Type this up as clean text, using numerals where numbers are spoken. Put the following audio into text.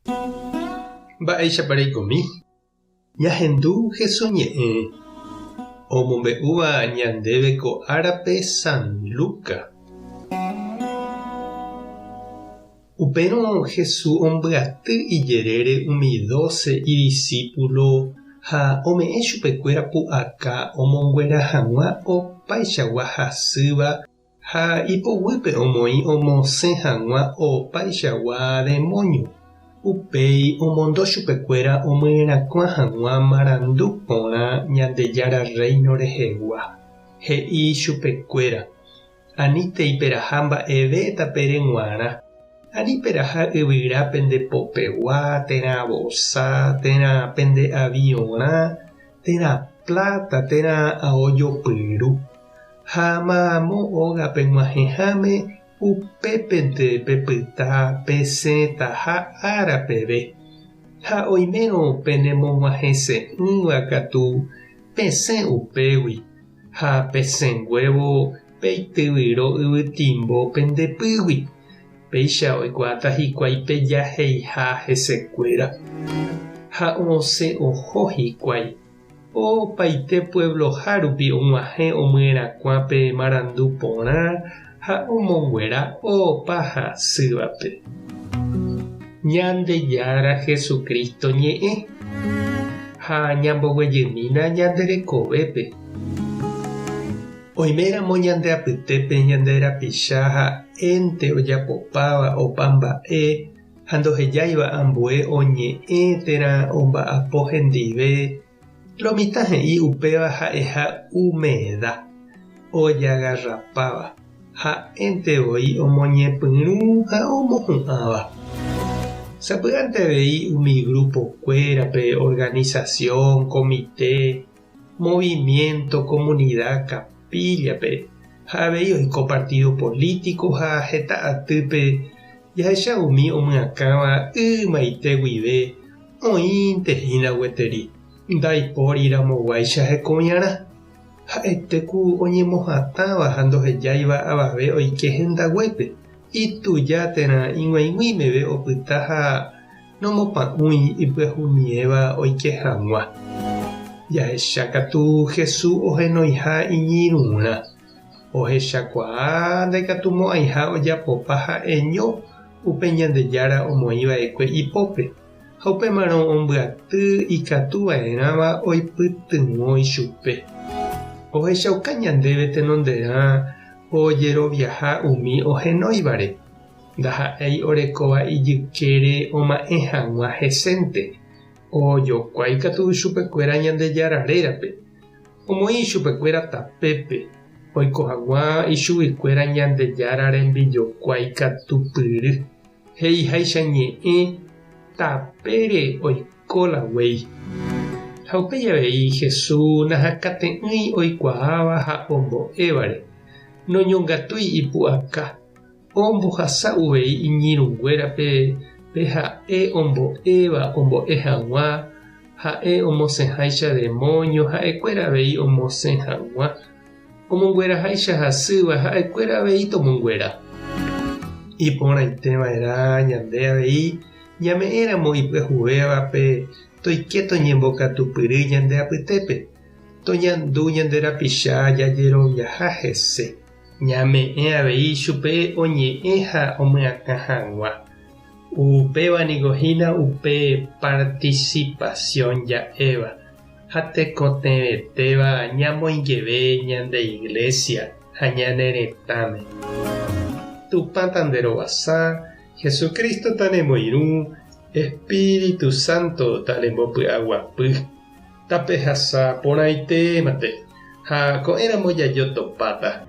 Mba'éichapa reikomi? Ñahendu Jesús ñe'ẽ omombe'úva ñandéve ko árape San Lucas. Upérõ Jesús ombyaty ijerére umi dóse idisípulo ha ome'ẽ chupekuéra pu'aka omonguera hag̃ua opaichagua hasýva Ha ipoguýpe omoĩ omosẽ hag̃ua opaichagua demóño. Upéi omondo chupekuéra omyerakuã hag̃ua marandu porã Ñandejára Rréino rehegua. He'i chupekuéra, Anítei peraha mba'eve tapére g̃uarã. Ani peraha yvyra pende popegua, térã vosa, térã pende aviorã, térã pláta, térã ao jopyru. Ha mamo óga peg̃uahẽháme upépente pepyta pesẽtaha ára peve. Ha oimérõ penemog̃uahẽse'ỹva katu pesẽ upégui, ha pesẽnguévo peityvyro yvytimbo pende pýgui, péicha oikuaáta hikuái pejaheiha hesekuéra. Ha osẽ oho hikuái. Opaite puebloha rupi og̃uahẽ omyerakuã pe marandu porã ha omonguera opa hasývape. Ñandejára Jesucristo ñe'ẽ ha ñamboguejymína ñande rekovépe. Oiméramo ñande apytépe ñande rapicha ha'énte ojapopáva opa mba'e ha ndohejáiva ambue oñe'ẽ térã omba'apo hendive, lo mitã he'i upéva ha'eha umeda, ojagarrapáva, ha'énte voi omoñepyrũ ha omohu'ãva. Sapy'ánte avei umi grupo-kuérape, organización, comité, movimiento, comunidad, capilla-pe, ha avei oiko partido político ha heta atýpe Jahecha umi omyakãva ymaite guive oĩnte hína gueteri, ndaipóri ramoguáicha hekoviarã. Ha'ete ku oñemohatãva ha ndohejáiva avave oike hendaguépe, ituja térã ig̃uaig̃ui meve opyta ha nomopa'ũi ipyahumiéva oike hag̃ua. Jahecha katu Jesús ohenoiha iñirũrã. Ohechakuaa ndaikatumo'ãiha ojapopa ha'eño upe Ñandejára omoĩva'ekue ipópe, ha upémarõ ombyaty ikatuva'erãva oipytyvõ ichupe. Ohechauka ñandéve tenonderã ojeroviaha umi ohenóivare, ndaha'éi orekóva ijykére oma'ẽ hag̃ua hesénte, ojokuái katu chupekuéra Ñandejára rérape. Omoĩ ichupekuéra tapépe, oiko hag̃ua ichuguikuéra Ñandejára rembijokuái katupyry, he'iháicha ñe'ẽ tapére oiko la guéi. Ha upéi avei Jesús nahakate'ỹi oikuaáva ha ombo'évare, noñongatúi ipu'aka, ombohasa uvei iñirũnguérape pe ha'e ombo'éva ombo'e hag̃ua, ha'e omosẽháicha demóño ha'ekuéra avei omosẽ hag̃ua, omongueraháicha hasýva ha'ekuéra avei tomonguera. Iporãite va'erã ñande avei ñame'ẽramo ipyahuvévape toike toñembokatupyry ñande apytépe, toñandu ñande rapicha jajeroviaha hese. Ñame'ẽ avei chupe oñe'ẽ ha omyakã hag̃ua. Upéva niko hína upe participación ja'éva ha tekotevẽtéva ñamoingeve ñande Iglesia ha ñane retãme. Tupã tanderovasa, Jesucristo tanemoirũ, Espíritu Santo tanembopy'aguapy. Tapehasa porãitémante ha ko'ẽramo jajotopáta.